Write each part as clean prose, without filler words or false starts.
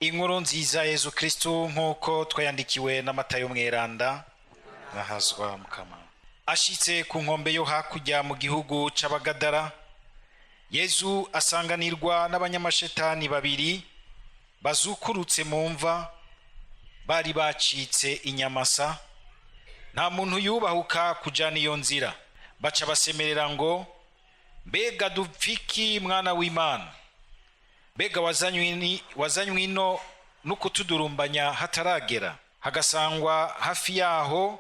Inkuru nziza Yezu Kristu nk'uko twayandikiwe na Matayo mweranda. Nahazwa mukama. Ashitse ku nkombe yo hakurya mu gihugu c'Abagadara, Yezu asanganirwa n'abanyamashetani babiri bazukurutse mu mva, bari bacitse inyamasa. Nta muntu yubahuka kujana iyo nzira. Baca basemerera ngo: "Mbega dupfiki, mwana w'Imana? Mbega wazanywe ino no kutudurumbanya hataragera?" Hagasangwa hafi yaho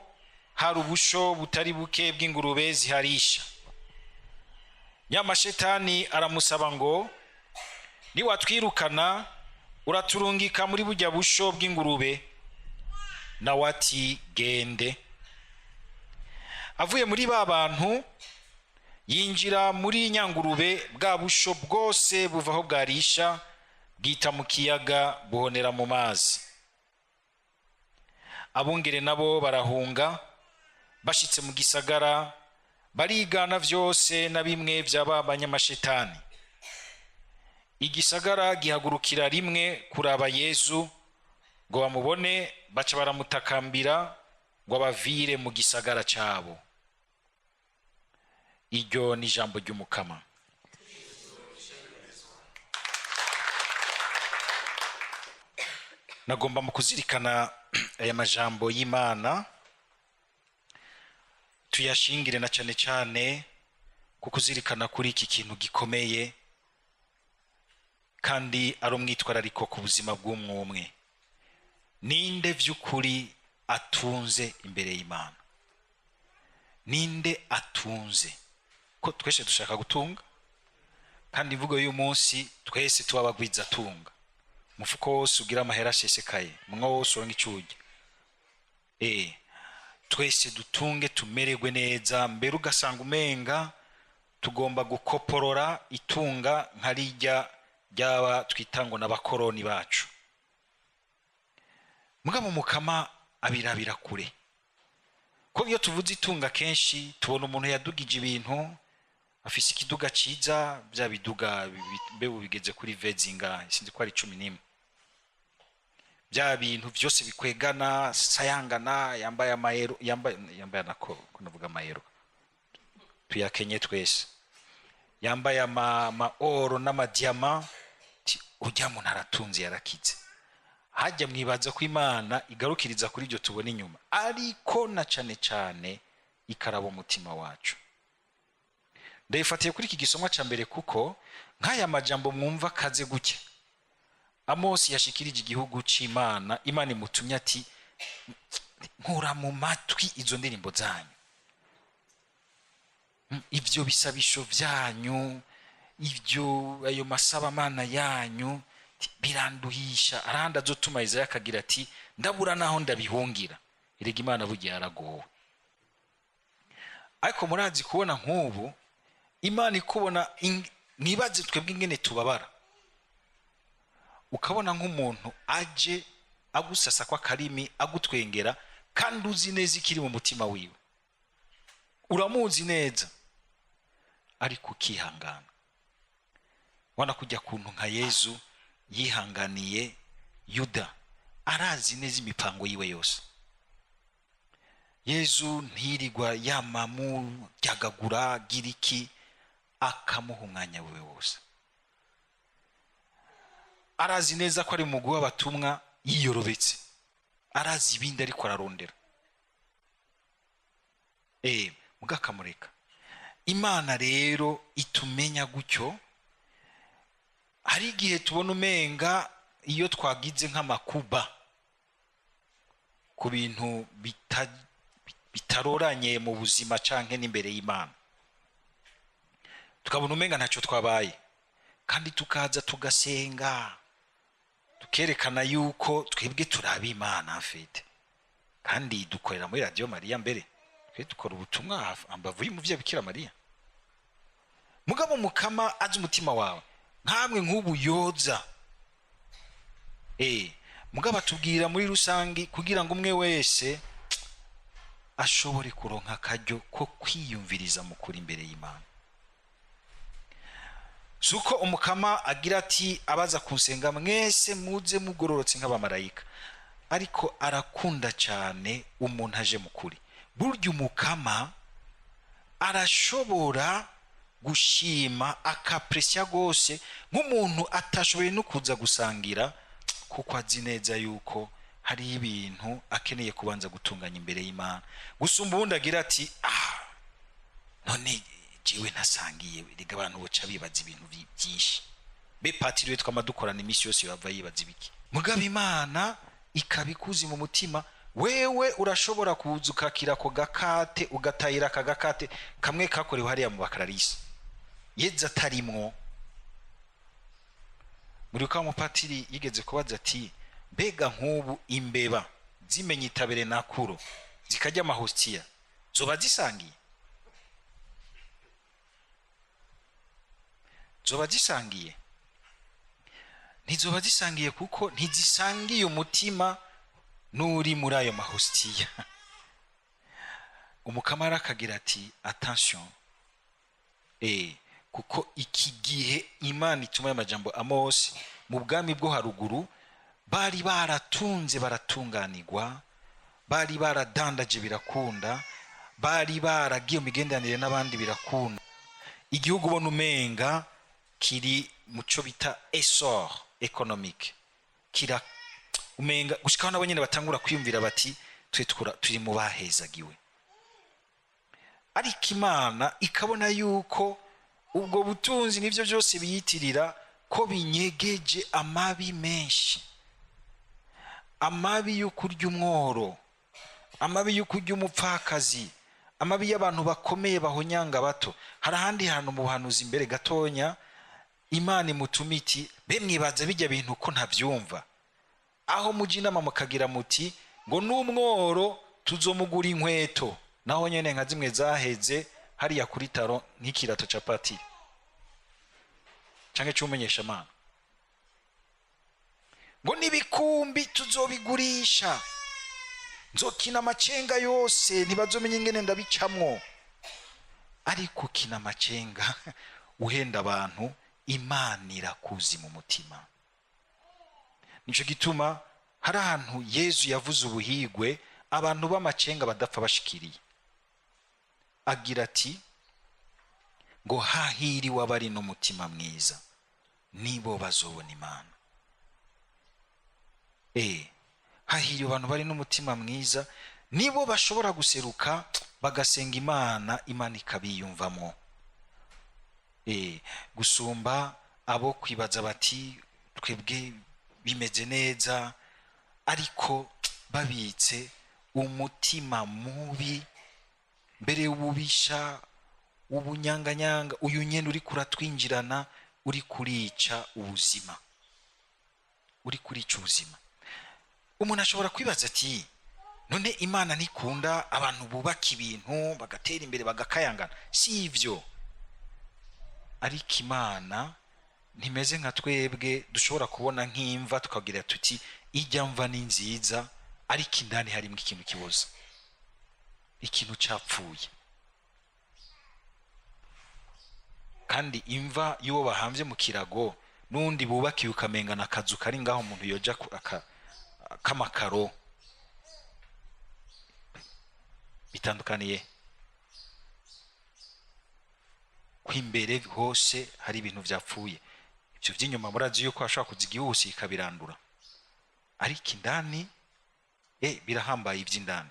hari ubusho butari buke bw'ingurube ziharisha. Nyamashetani aramusaba ngo: "Niwatwirukana, uraturungika muri burya busho bw'ingurube." Nawe ati: "Gende." Avuye muri ba bantu, yinjira muri nyangurube. Bwa busho bwose buva aho bwarisha, bwita mu kiyaga, buhonera mu mazi. Abungere nabo barahunga. Bashitse mu gisagara, barigana vyose na bimwe vy'aba banyamashetani. Igisagara gihagurukira rimwe kuraba Yezu ngo bamubone. Baca baramutakambira ngo abavire mu gisagara cabo. Iryo ni ijambo ry'Umukama. Nagomba mu kuzirikana aya majambo y'Imana, tuyashingire na cane cane ku kuzirikana kuri iki kintu gikomeye kandi ari umwitwarariko ku buzima bw'umwumwe: ninde vy'ukuri atunze imbere y'Imana? Ninde atunze? Ko twese dushaka gutunga, kandi imvugo y'uyu munsi, twese tuba abagwiza atunga, umufuko wose ugira amahera ashesekaye, umunwa wose uronka ico urya, twese dutunge, tumererwe neza. Mbere ugasanga umenga tugomba gukoporora itunga nka rirya ryaba twita ngo n'abakoroni bacu. Mugabo Mukama abirabira kure, ko iyo tuvuze itunga kenshi tubona umuntu yadugije ibintu, afise ikiduga ciza, bya biduga mbe bigeze kuri V zingahe? Sinzi ko ari 11, bya bintu byose bikwegana, sayangana, yambaye amayero, yambaye nako ko navuga amayero, tuyakenye twese, yambaye ama oro n'amadiama, ujya muntu aratunze, yarakize. Hajya mwibaza ko Imana igarukiriza kuri ibyo tubona inyuma, ariko na cane cane ikaraba umutima wacu. Ndayifatiye kuri iki gisomwa ca mbere, kuko nk'aya majambo mwumva kaze gutya Amosi yashikirije igihugu c'Imana, Imana imutumye ati: "Nkura mu matwi izo ndirimbo zanyu, ivyo bisabisho vyanyu, ivyo ayo masabamana yanyu biranduhisha." Arahandi azotuma Isaya akagira ati: "Ndabura naho ndabihungira." Erega Imana bugiye yaragowe. Ariko murazi kubona nk'ubu Imana ikubona, mwibaze twebwe ingene tubabara, ukabona nk'umuntu aje agusasa kw'akarimi, agutwengera, kandi uzi neza ikiri mu mutima wiwe, uramuzi neza, ariko ukihangana. Ubona kujya kuntu nka Yezu yihanganiye Yuda, arazi neza imipango yiwe yose. Yezu ntirirwa yamamuryagagura giriki, akamuha umwanya wiwe wose. Arazi neza ko ari umugwi w'abatumwa yiyorobetse, arazi ibindi ariko ararondera, mugakamureka. Imana rero itumenya gutyo. Hari igihe tubona umenga iyo twagize nk'amakuba ku bintu bitaroranye mu buzima canke n'imbere y'Imana, tukabona umenga ntacyo twabaye, kandi tukaza tugasenga, tukerekana yuko twebwe turi Imana afite, kandi dukorera muri Radio Maria, mbere twe dukora ubutumwa ambavu y'umuvyeyi Bikira Mariya. Mugabo Mukama azi umutima wawe, nkamwe nk'ubu yoza, mugabo atubwira muri rusangi kugira ngo umwe wese ashobore kuronka akaryo ko kwiyumviriza mukuri imbere y'Imana. Si uko Umukama agira ati: "Abaza kunsenga mwese muze mugororotse nk'abamarayika", ariko arakunda cyane umuntu aje mu kuri. Burya Umukama arashobora gushima, akapresya rwose nk'umuntu atashoboye no kuza gusangira, kuko azi neza yuko hari ibintu akeneye kubanza gutunganya imbere y'Imana, gusumba ubundi agira ati: "Ah, none jewe ntasangiye, rega abantu boca bibaza ibintu byinshi. Be patiri we twama dukorana iminsi yose bava yibaza ibiki?" Mugabo Imana ikabikuzi mu mutima. Wewe urashobora kuza ukakira ako gakate, ugatayira aka gakate kamwe kakorewe hariya mu Bakararisi, Yeza atarimwo. Muri kwa mupatiri yigeze kubaza ati: "Mbega nk'ubu imbeba zimenye itabere nakuro zikarya amahostiya, zoba zisangiye? Zoba zisangiye?" Ntizoba zisangiye, kuko ntizisangiye umutima n'uri muri ayo mahostiya. Umukamara akagira ati: "Attention." Kuko iki gihe Imana ituma y'amajambo Amosi, mu bwami bwo haruguru bari baratunze, baratunganirwa, bari baradandaje birakunda, bari baragiye mu migenderanire n'abandi birakunda. Igihugu ubona umenga kiri mu cyo bita essor économique, kira umenga gushikaho nabo nyene batangura kwiyumvira bati: "Twe turi mu bahezagiwe." Ariko Imana ikabona yuko ubwo butunzi n'ivyo byose biyitirira ko binyegeje amabi menshi, amabi yo kurya umworo, amabi yo kurya umupfakazi, amabi y'abantu bakomeye bahonyanga bato. Hari ahandi hantu mu buhanuzi imbere gatonya Imana imutuma iti: "Be mwibaza bijya bintu ko ntabyumva, aho mujya inama mukagira muti ngo n'umworo tuzomugura inkweto, naho nyene nka zimwe zaheze hariya kuri taro nk'ikirato ca patiri canke c'umumenyeshamana, ngo n'ibikumbi tuzobigurisha, nzokina amacenga yose, ntibazomenya ingene ndabicamwo." Ariko ukina amacenga uhenda abantu, Imana irakuzi mu mutima. Nico gituma hari ahantu Yezu yavuze ubuhigwe abantu b'amacenga badapfa bashikiriye. Agira ati ngo: "Hahiriwe abari n'umutima mwiza, nibo bazobona Imana." Hahiriwe abantu bari n'umutima mwiza, nibo bashobora guseruka bagasenga Imana, Imana ikabiyumvamwo, gusumba abo kwibaza bati: "Twebwe bimeze neza", ariko babitse umutima mubi, mbere y'ububisha, ubunyanganyanga. Uyu nyene uri kuratwinjirana, uri kurica ubuzima, uri kurica ubuzima. Umuntu ashobora kwibaza ati: "None Imana ntikunda abantu bubaka ibintu bagatera imbere bagakayangana?" Si ivyo, ariko Imana ntimeze nka twebwe dushobora kubona nk'imva tukagira tuti: "Ijya mva ni nziza", ariko indani harimo ikintu kiboza, ikintu capfuye. Kandi imva y'uwo bahambye mu kirago n'undi bubakiye ukamengana akazu kari ngaho umuntu yoja k'amakaro, bitandukaniye ko imbere hose hari ibintu vyapfuye. Ivyo vy'inyuma murazi yuko hashobora kuza igihuhusi ikabirandura, ariko indani birahambaye ivy'indani.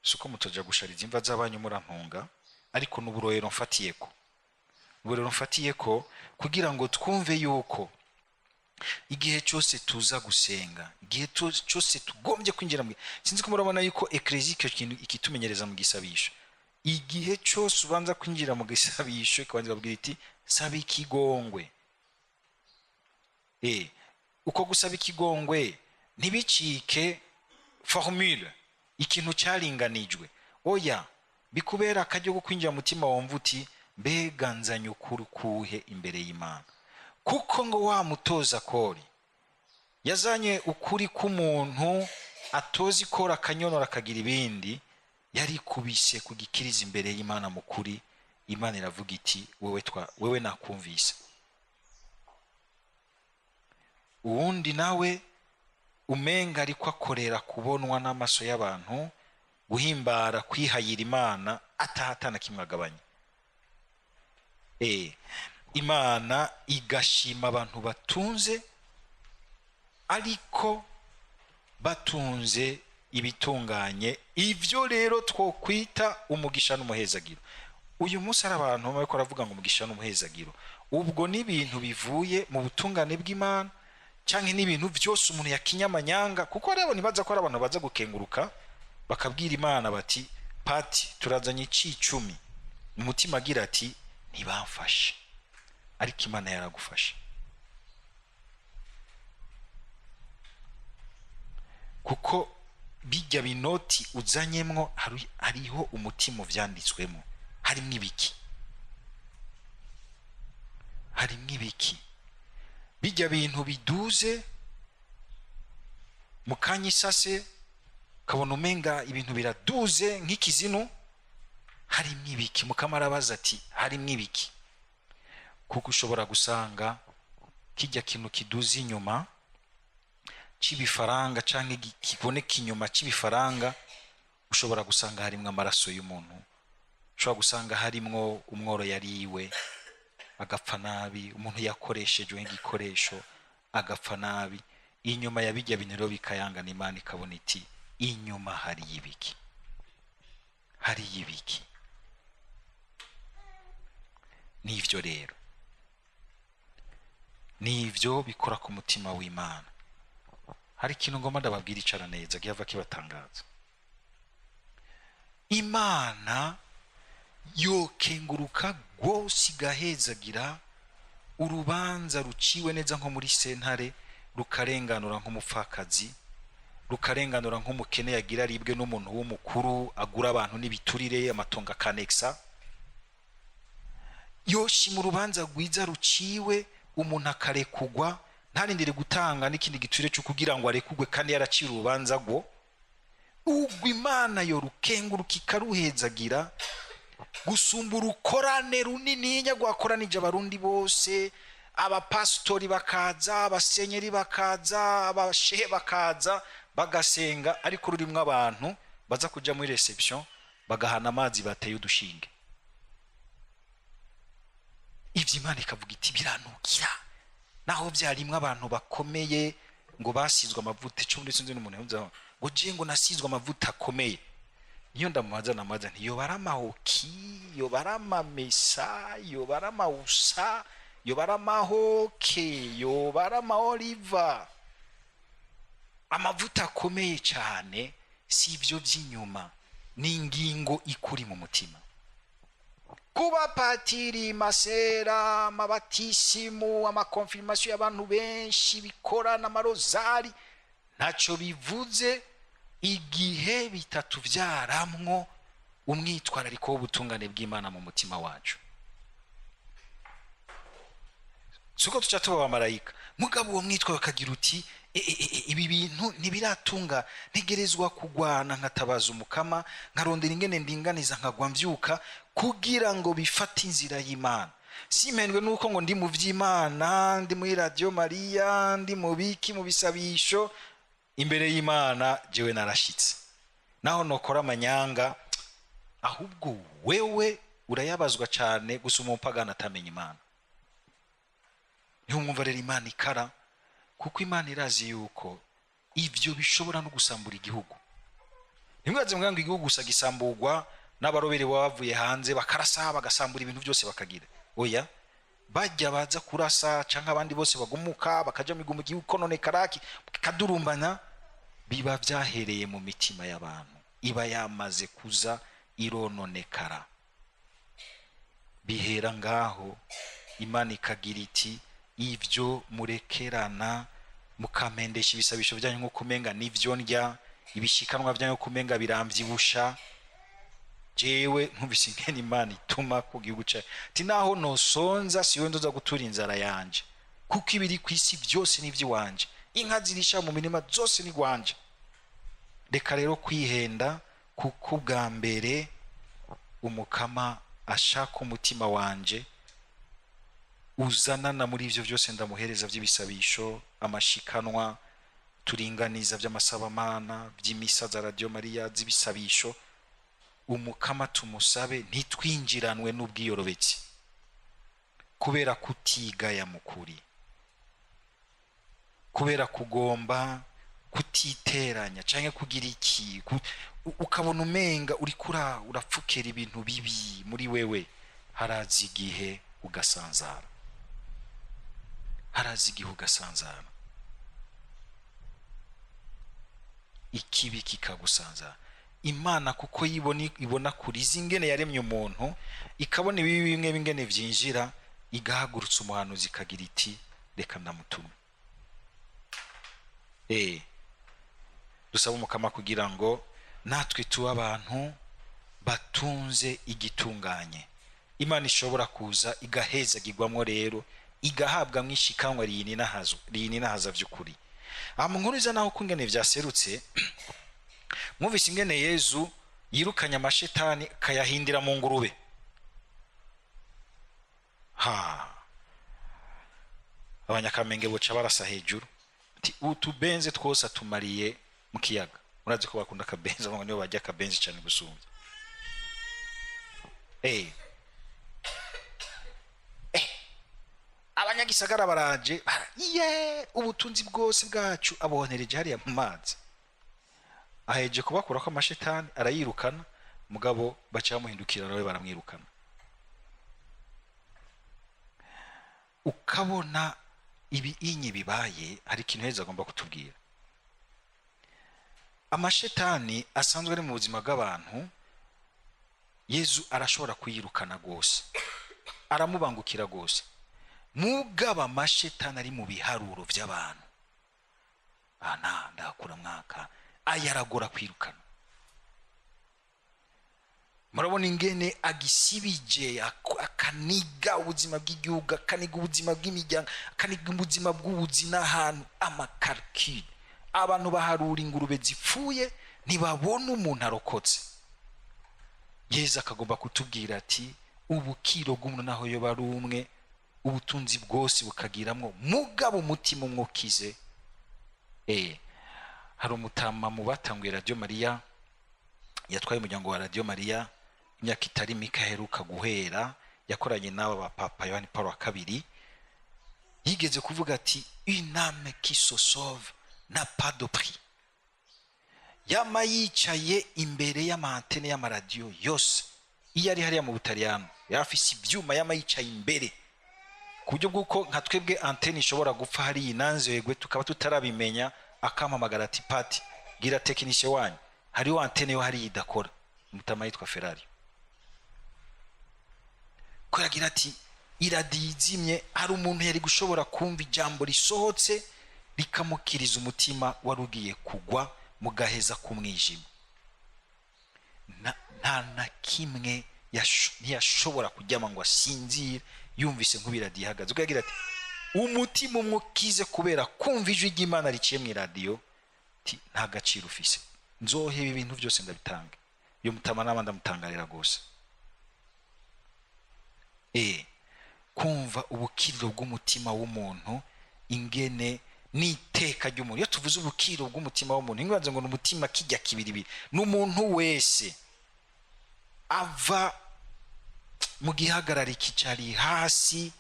Si uko mutoja gushariza imva z'abanyu, murantunga, ariko n'uburorero mfatiyeko, uburorero mfatiyeko kugira ngo twumve yuko igihe cyose tuza gusenga, igihe cyose tugombye kwinjira mu, sinzi ko murabona yuko eklezia icyo kintu ikitumenyereza mu gisabisho. Igihe cyose ubanza kwinjira mu gisabisho, ikabanza ikabwira iti: "Saba ikigongwe." Uko gusaba ikigongwe ntibicike formule, ikintu cyaringanijwe. Oya, bikubera akaryo ko kwinjira mu mutima, wumva uti: "Mbega nzanye ukuri kuhe imbere y'Imana?" Kuko ngo wa mutoza kori yazanye ukuri k'umuntu atoza ikora akanyonora akagira ibindi, yarikubise ku gikiriza imbere y'Imana mu kuri. Imana iravuga iti wewe nakumvise. Uwundi nawe umenga ariko akorera kubonwa n'amaso y'abantu, guhimbara kwihayira Imana atahatana kimwe agabanya. Imana igashima abantu batunze, ariko batunze ibitunganye. Ivyo rero twokwita umugisha n'umuhezagiro. Uyu munsi hari abantu bariko baravuga ngo umugisha n'umuhezagiro, ubwo ni ibintu bivuye mu butungane bw'Imana canke n'ibintu vyose umuntu yakinyamanyanga. Kuko rero nibaza ko ari abantu baza gukenguruka bakabwira Imana bati pati turazanye icicumi, umutima agira ati ntibamfashe, ariko Imana yaragufashe. Kuko bijya binoti uzanyemwo hariho umutima vyanditswemo, harimwo ibiki, harimwo ibiki. Bijya bintu biduze mukanyisase kabona umenga ibintu biraduze nk'ikizinu, harimwo ibiki. Mukamarabaza ati harimwo ibiki, kuko ushobora gusanga kijya kintu kiduze inyuma c'ibifaranga canke kiboneka inyuma c'ibifaranga, ushobora gusanga harimwo amaraso y'umuntu, ushobora gusanga harimwo umworo yariwe agapfa nabi, umuntu yakoreshejwe nk'igikoresho agapfa nabi. Inyuma ya bijya bintu rero bikayangana, Imana ikabona iti inyuma hari ibiki, hari ibiki. Nivyo rero, nivyo bikora ku mutima w'Imana. Hari ikintu ngomba ndababwira, icara neza gihava kibatangaza. Imana yokenguruka rwose igahezagira urubanza ruciwe neza nko muri sentare, rukarenganura nk'umupfakazi, rukarenganura nk'umukene yagira aribwe n'umuntu w'umukuru agura abantu n'ibiturire amatongo akanexa. Yoshima urubanza rwiza ruciwe umuntu akarekugwa, ntarindire gutanga n'ikindi giturire cyo kugira ngo arekugwe kandi yaracira urubanza rwo. Ubwo Imana yo rukenguruka ikaruhezagira gusumba urukorane runini rwakoranije abarundi bose, abapasitori bakaza, abasenyeri bakaza, abashehe bakaza bagasenga, ariko rurimwo abantu baza kuja muri reception bagahana amazi bateye udushinge. Ivyo Imana ikavuga iti biranukira, naho vyarimwo abantu bakomeye ngo basizwe amavuta. Ico muri sinzi n'umuntu yavuze ngo je ngo nasizwe amavuta akomeye. Iyo ndamubaza namaza nti yo baramahoki, yo baramamesa, yo baramausa, yo baramahoke, yo baramaoliva, amavuta akomeye cyane. Si ivyo vy'inyuma, ni ingingo ikuri mu mutima. Kuba patiri, masera, amabatisimu, amakonfirmation y'abantu benshi bikora n'amarozari, ntaco bivuze igihe bitatuvyaramwo umwitwarariko w'ubutungane bw'Imana mu mutima wacu. Suko tuca tuba abamarayika, mugabo uwo mwitwa bakagira uti ibi bintu ntibiratunga, ntegerezwa kugwana nkatabaza umukama, nkarondera ingene ndinganiza nkagwa mvyuka kugira ngo bifate inzira y'Imana. Simpendwe nuko ngo ndi mu vy'Imana, ndi muri Radio Maria, ndi mu biki mu bisabisho, imbere y'Imana jewe narashitse. Naho nokora amanyanga, ahubwo wewe urayabazwa cyane gusa umupagana atamenya Imana. Niho mwumva rero Imana ikara, kuko Imana irazi yuko ivyo bishobora no gusambura igihugu. Nimwaze mwangu igihugu gusa gisamburwa n'abarobere bavuye hanze bakarasa bagasambura ibintu byose bakagira. Oya, bajya baza kurasa canke abandi bose bagumuka bakaja mu gihugu konone karaki kadurumbana, biba vyahereye mu mitima y'abantu, iba yamaze kuza irononekara. Bihera ngaho Imana ikagira iti ivyo murekerana mukamendesha ibisabisho byanyu nko kumenga nivyo ndya, ibishikanwa byanyu kumenga biramvyibusha. Jewe nkumvise ingene Imana ituma ku gihugu cyawe ati naho nosonza siwe ndoza gutura inzara yanje, kuko ibiri ku isi byose ni iby'iwanje, inka zirisha mu mirima zose ni gwanje. Reka rero kwihenda, kuko bwa mbere umukama Ashaka umutima wanje uzanana muri ivyo vyose ndamuhereza vy'ibisabisho, amashikanwa turinganiza vy'amasabamana, vy'imisa za Radio Maria, z'ibisabisho. Umukama tumusabe ntitwinjiranwe n'ubwiyorobetsi kubera kutigaya mukuri, kubera kugomba kutiteranya canke kugira iki, ukabona umenga uriko urapfukera ibintu bibi muri wewe. Haraza igihe ugasanzara, haraza igihe ugasanzara, ikibi kikagusanzara. Imana kuko ibona kuri ingene yaremye umuntu, ikabona ibibi bimwe bingene vyinjira, igahagurutsa umuhanuzi ikagira iti reka ndamutume. Dusaba Umukama kugira ngo natwe tube abantu batunze igitunganye. Imana ishobora kuza igahezagirwamwo rero, igahabwa mwishikanwa riyininahaza vy'ukuri. Aha mu nkuru iza naho kungene vyaserutse, mwumvise ingene Yezu yirukanye amashetani akayahindira mu ngurube. Ha, abanyakamenge boca barasa hejuru ati utubenze twose atumariye mu kiyaga. Murazi ko bakunda akabenzi, abantu nibo barya akabenzi cyane gusumba. Abanyagisagara baraje, iye ubutunzi bwose bwacu abonereje hariya mu mazi. Aheje kubakurako amashetani arayirukana, mugabo baca bamuhindukira nawe baramwirukana. Ukabona ibi inye bibaye, hari ikintu heza agomba kutubwira. Amashetani asanzwe ari mu buzima bw'abantu, Yezu arashobora kuyirukana gose, aramubangukira gose. Mugaba amashetani ari mu biharuro by'abantu, ana ndakura mwaka ayaragora kwirukana. Murabona ingene agisibije, akaniga ubuzima bw'igihugu, akaniga ubuzima bw'imiryango, akaniga ubuzima bw'ubuzima ahantu amakalkile. Abantu baharura ingurube zipfuye ntibabona umuntu arokotse. Yezu akagomba kutubwira ati ubukiro bw'umuntu naho yoba ari umwe, ubutunzi bwose bukagiramwo, mugabo umutima umwe ukize. Hari umutama mu batanguye Radio Maria, yatwaye umuryango wa Radio Maria imyaka itari mike aheruka guhera, yakoranye n'aba ba Papa Yohani Paulo wa kabiri. Yigeze kuvuga ati une âme qui se sauve n'a pas de prix. Yama yicaye imbere y'amantene y'amaradiyo yose, iyo ari hariya mu Butaliyano yarafise ivyuma, yama yicaye imbere ku buryo bw'uko nka twebwe antene ishobora gupfa hariya inanzegwe tukaba tutarabimenya, akampamagara ati pati gira tekinishe wanyu hariho antene yo hariya idakora. Umutama yitwa Ferrari ko yagira ati iradiyo izimye, hari umuntu yari gushobora kumva ijambo risohotse rikamukiriza umutima wari ugiye kugwa mu gaheza k'umwijima. Nta na kimwe ntiyashobora kuryama ngo asinzire yumvise nk'ibiradiyo ihagaze. Ubwo yagira ati umutima umwe ukize kubera kumva ijwi ry'Imana riciye mu iradiyo, ati nta gaciro ufise, nzoheba ibintu byose ndabitange. Iyo mutama n'abandi ndamutangarira rwose. Kumva ubukiriro bw'umutima w'umuntu ingene n'iteka ry'umuntu. Iyo tuvuze ubukiriro bw'umutima w'umuntu, ntibaze ngo ni umutima kijya kibiribiri, ni umuntu wese ava mu gihagararo kicari hasi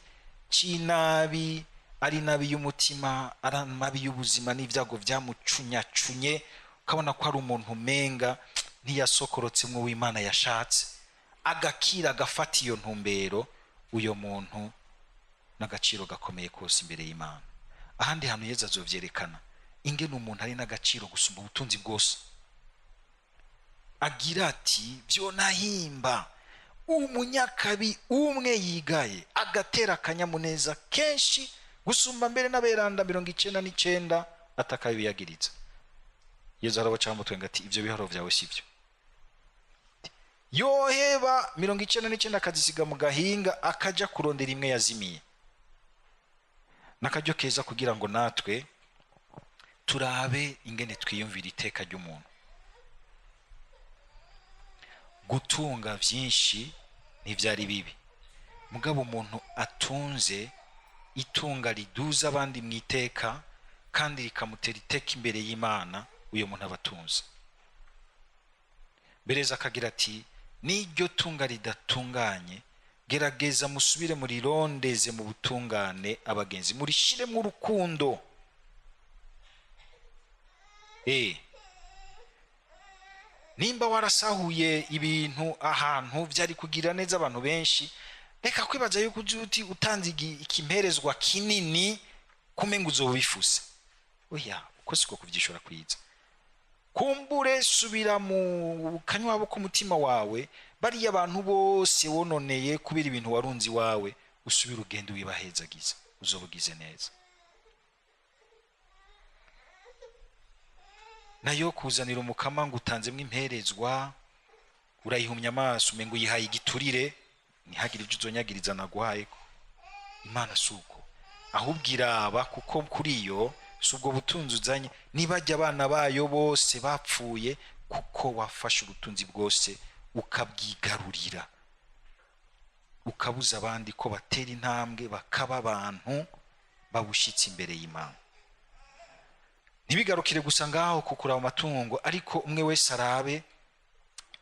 c'inabi, ari nabi y'umutima, ari nabi y'ubuzima n'ibyago byamucunyacunye, ukabona ko ari umuntu umenga ntiyasokorotse mu w'Imana yashatse, agakira agafata iyo ntumbero. Uyo muntu n'agaciro gakomeye kose imbere y'Imana. Ahandi hantu Yezu azovyerekana ingene umuntu ari n'agaciro gusumba ubutunzi bwose. Agira ati byo nahimba umunyakabi umwe yigaye agatera akanyamuneza kenshi gusumba mbere n'aberanda 99 atakabiyagiriza. Yezu arabaca mutwenga ati ivyo biharo vyawe sivyo. Yoheba 99 akazisiga mu gahinga akaja kurondera imwe yazimiye. Nakaryo keza kugira ngo natwe turabe ingene twiyumvira iteka ry'umuntu. Gutunga vyinshi Ntivyari bibi. Mugabo umuntu atunze itunga riduza abandi mu iteka kandi rikamutera iteka imbere y'Imana, uyo muntu aba atunze. Bereza akagira ati n'iryo tunga ridatunganye, gerageza musubire murirondeze mu butungane abagenzi, murishiremo urukundo. Nimba warasahuye ibintu ahantu byari kugira neza abantu benshi, reka kwibaza yuko uti utanze ikimperezwa kinini kumenga uzobifuse. Oya, uko siko kuvyishura kwiza. Kumbure subira mu kanywabo k'umutima wawe, bariya abantu bose wononeye kubera ibintu warunzi wawe, usubira ugende wibahezagiza, uzobugize neza. Nayo kuzanira umukama ngo utanzemwo imperezwa, urayihumya amaso umengo uyihaye igiturire, ntihagire ibyo uzonyagiriza naguhaye. Imana suko, ahubwo iraba, kuko kuri yo si ubwo butunzi uzanye, nibajya abana bayo bose bapfuye, kuko wafashe ubutunzi bwose ukabwigarurira, ukabuza abandi ko batera intambwe bakaba abantu babushitse imbere y'Imana. Ntibigarukire gusa ngaho kukura mu matungo, ariko umwe wese arabe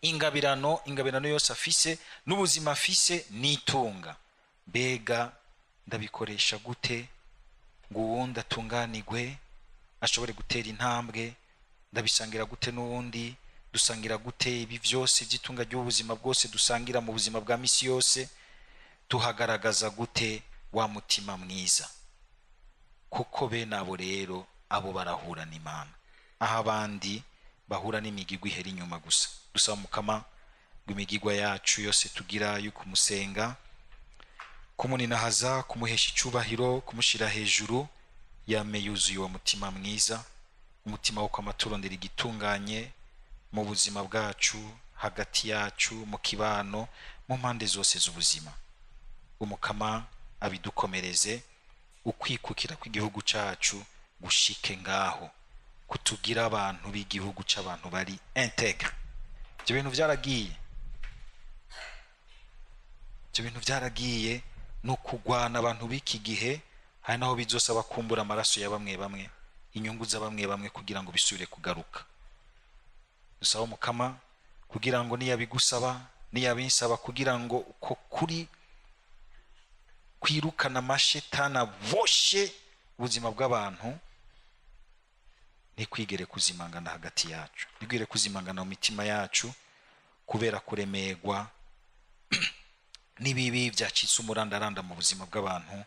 ingabirano yose afise n'ubuzima afise n'itunga. Mbega ndabikoresha gute ngo uwundi atunganirwe ashobore gutera intambwe? Ndabisangira gute n'uwundi? Dusangira gute ibi byose by'itunga ry'ubuzima bwose dusangira mu buzima bwa misi yose? Tuhagaragaza gute wa mutima mwiza? Kuko bene abo rero abo barahura n'Imana, aho abandi bahura n'imigigwa ihera inyuma gusa. Dusaba Mukama ngo imigigwa yacu yose tugira yo kumusenga, kumuninahaza, kumuhesha icubahiro, kumushira hejuru, yame yuzuye uwo mutima mwiza, umutima wo kwamaturondera igitunganye mu buzima bwacu, hagati yacu, mu kibano, mu mpande zose z'ubuzima. Umukama abidukomereze, ukwikukira kw'igihugu cacu gushike ngaho, kutugira abantu b'igihugu c'abantu bari integre. Ibyo bintu byaragiye, ibyo bintu byaragiye no kugwana abantu b'iki gihe. Hari naho bizosaba kumbura amaraso ya bamwe bamwe, inyungu za bamwe bamwe, kugira ngo bisubire kugaruka. Dusaba Mukama kugira ngo niyabigusaba, niyabinsaba, kugira ngo uko kuri kwirukana amashetani aboshe ubuzima bw'abantu ntikwigere kuzimangana hagati yacu, ntikwigere kuzimangana mu mitima yacu, kubera kuremerwa n'ibibi byacitse umurandaranda mu buzima bw'abantu.